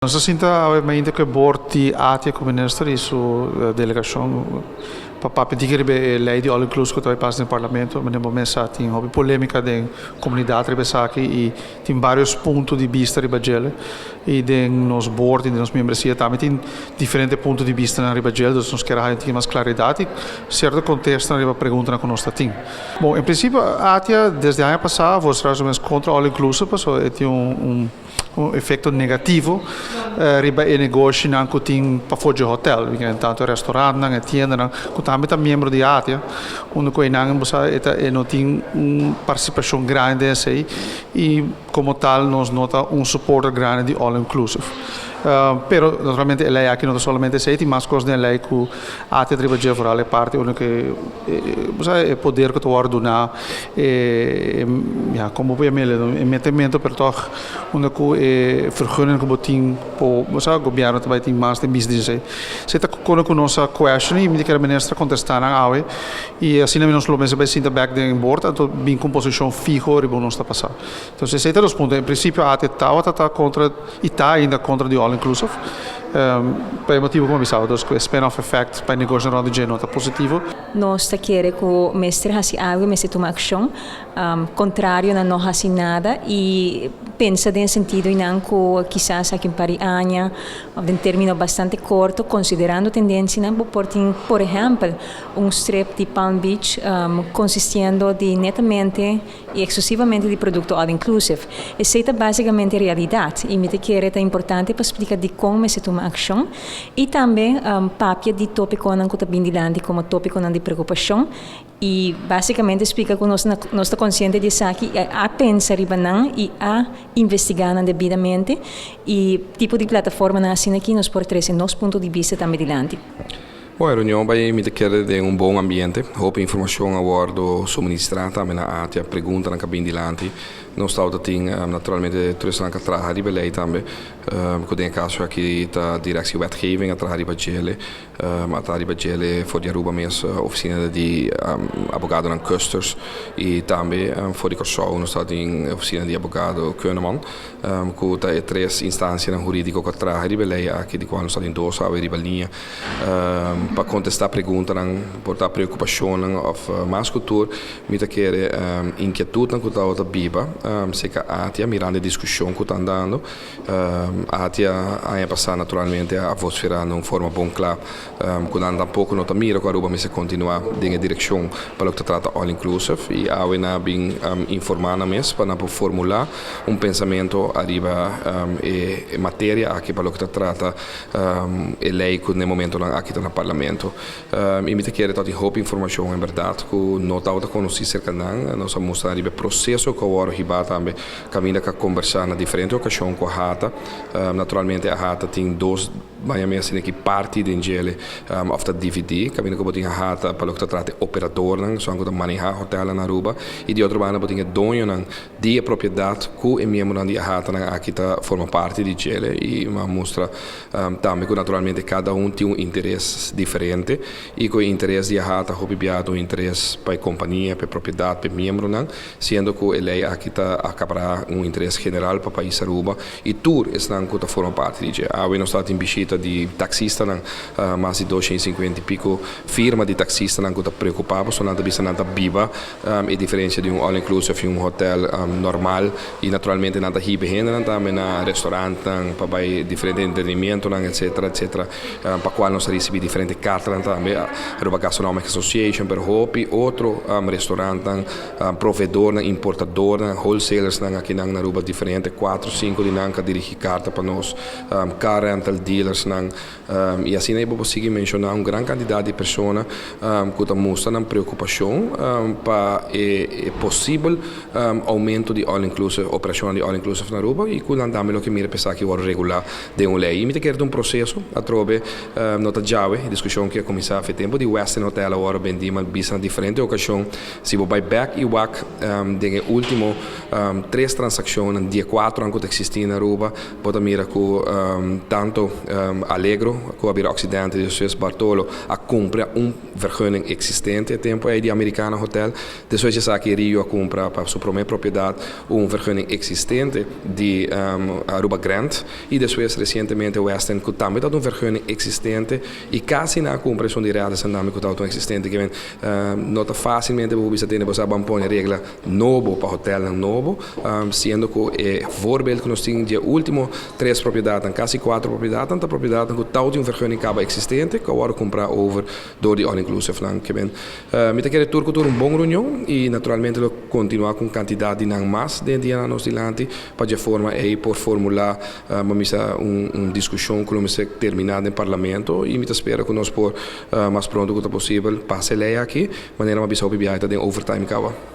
Nos a sinta awe mainta ku e bord di ATIA ku minister i su delegashon pa papia diki riba e lei di all inclusive ku ta bai pasa den parlamento. Manera bo mes sa tin hopi polemika den komunidat riba esaki i tin varios punto di bista riba djele i den nos bord i den nos membresia tambe tin diferente punto di bistanan riba djele, dus nos kier a haña un tiki mas klaridat i sierto kontestanan riba preguntanan ku nos ta tin. Bon, en prinsipio ATIA desde aña pasá a vostra su mes kontra all inclusive pasobra e tin un. Un efecto negativo riba e negoshinan cu tin pafó dje hotel, tanto e restaurantnan, e tiendanan, cu tambe ta miembro di ATIA, unda cu einan bo sa e ta e no tin un participacion grandi den esey y como tal nos no ta un supporter grandi di all inclusive. Pero naturalmente e ley aki no ta solamente esey, tin mas cos den e ley cu ATIA ta riba dje, vooral e parti unda cu e bo sa e poder cu ta wordo duna e ya como bo yam'el e metemento pero tog unda cu e vergunning cu bo tin po bo sa gobierno ta bay tin mas den bis di esey. Esey ta con cu nos a question y mi ta kere minister contesta nan awe y asina nos lo mester bay sinta bek den board anto bin cu un posicion fiho riba nos ta pasa. Entonces esey ta dos punto. En principio AT tawata ta contra y ta ainda contra di all inclusive pa e motibo cu mi a bisa dus cu e spin off effect pa e negoshi rond di dje no ta positivo. Nos ta kere ku mester hasi algu, mester tuma akshon, kontrario na no hasi nada i pensa den sentido einan ku kisas aki un par di aña òf den término bastante korto, konsiderando tendensianan, bo por tin, por ehèmpel, un strip di Palm Beach konsistiendo di netamente i eksklusivamente di produkto all inclusive. Esei ta básikamente realidat i mi ta kere ta importante pa splika dikon mester tuma akshon i tambe papia di tópikonan ku ta bin dilanti komo tópikonan di preokupashon i básikamente splika ku nos nos ta konsiente di esaki i a pensa riba nan i a investigá nan debidamente i tipo di plataformanan asina aki nos por trese nos punto di bista tambe dilanti. Bon, e reunion bai mi ta kere den un bon ambiente. Hopi informacion a wordo suministra tambe na ATIA, preguntanan ka bin dilanti. Nos tabata tin naturalmente tur esnan ka traha riba e ley tambe, cu den e caso aki ta Directie Wetgeving a traha riba djele, a traha riba djele for di Aruba mes, oficina di abogadonan Custers y tambe for di Corsou nos tabatin oficina di abogado Keuneman. Cu ta e tres instancianan huridico cu a traha riba e ley aki, di cual nos ta tin dos awe riba liña, pa contesta preguntanan, por ta preocupacionnan of mas cu tur mi ta kere inquietudnan cu tabata biba cerca ATIA mirando e discusion cu ta andando. ATIA aña pasa naturalmente a vocifera na un forma bon cla cu nan tampoco no ta mira cu Aruba mester continua den e direccion pa loke ta trata all inclusive y awe nan a bin informa nan mes pa nan por formula un pensamento ariba e materia aki pa loke ta trata e ley cu n'e momentonan aki ta na Parlamento. Y mi ta kere ta tin hopi informacion en berdad cu no tabata conoci cerca nan. Nos a mustra riba e proceso cu a worde hiba tambe caminda cu a combersa na diferente ocasion cu AHATA. Naturalmente AHATA tin dos Baña mi asina ki parti den djele of ta dividi, kaminda ku bo tin hata pa loke ta trata e operadornan, esun ku ta maneha hotelnan na Aruba, i di otro banda bo tin e doñonan di e propiedat ku e miembronan di e hatanan aki ta forma parti di djele. I mi a mustra tambe ku naturalmente kada un tin un interes diferente i ku e interes di e hata hopi bia ta un interes pa e kompania, pa e propiedat, pa e miembronan, siendo ku e lei aki ta akapará un interes general pa pais Aruba. I tur esnan ku ta forma parti di dje. Awe nos tabatin bishita di taksistanan, mas di 250 i piko firma di taksistanan ku ta preokupá pasobra nan ta bisa nan ta biba e diferensia di un all inclusive i un hotel normal i naturalmente nan ta hiba e hendenan tambe na restaurantnan pa bai diferente entretenimientonan etcetera etcetera pa kual nos a risibí diferente kartanan tambe, Aruba Gastronomic Association pero hopi otro restaurantnan. Proveedornan, importadornan, wholesalersnan akinan na Aruba diferente, cuatro, cinco di nan ka dirigi carta pa nos, car rental dealersnan, y asina bo por sigui menciona un gran cantidad di persona cu ta mustra nan preocupacion pa e posibel aumento di all inclusive, operacionnan di all inclusive na Aruba y cu nan tambe lo ke mira pa esaki worde regula den un ley. Y mi ta kere ta un proceso atrobe, no ta djawe, e discusion ke a cuminsa afe tempo di Westin Hotel a worde bendi, ma bisa na diferente ocasion. Si bo bai bek i wak den e ultimo tres transakshonnan di e kuatronan ku ta eksistí na Aruba, bo ta mira ku tantu Allegro, cu a bira Occidente, despues Bartolo, a cumpra un vergunning existente tempo ey di Americana Hotel. Despues aki Rio a cumpra pa su prome propiedad un vergunning existente di Aruba Grand y despues recientemente Westin, cu tambe tin un vergunning existente y casi nan a cumpra esun di Radisson tambe, cu ta un existente, cu no ta facilmente bo bisa tene, bo ban pone regla nobo pa hotel nobo, siendo cu e voorbeeld cu nos tin di ultimo tres propiedad, casi cuater propiedad, ta propiedad cu ta un vergunning caba existente, cu awor cumpra over door di all inclusive nan. Kiermen, mi ta kere tur cu tur un bon reunion y naturalmente lo continua cu cantidad di nan mas den dia nos dilanti pa di forma ey por formula un discusion cu lo termina den parlamento y mi ta spera cu nos por mas pronto cu posibel pasa e ley aki, manera mi a bisa, den overtime caba.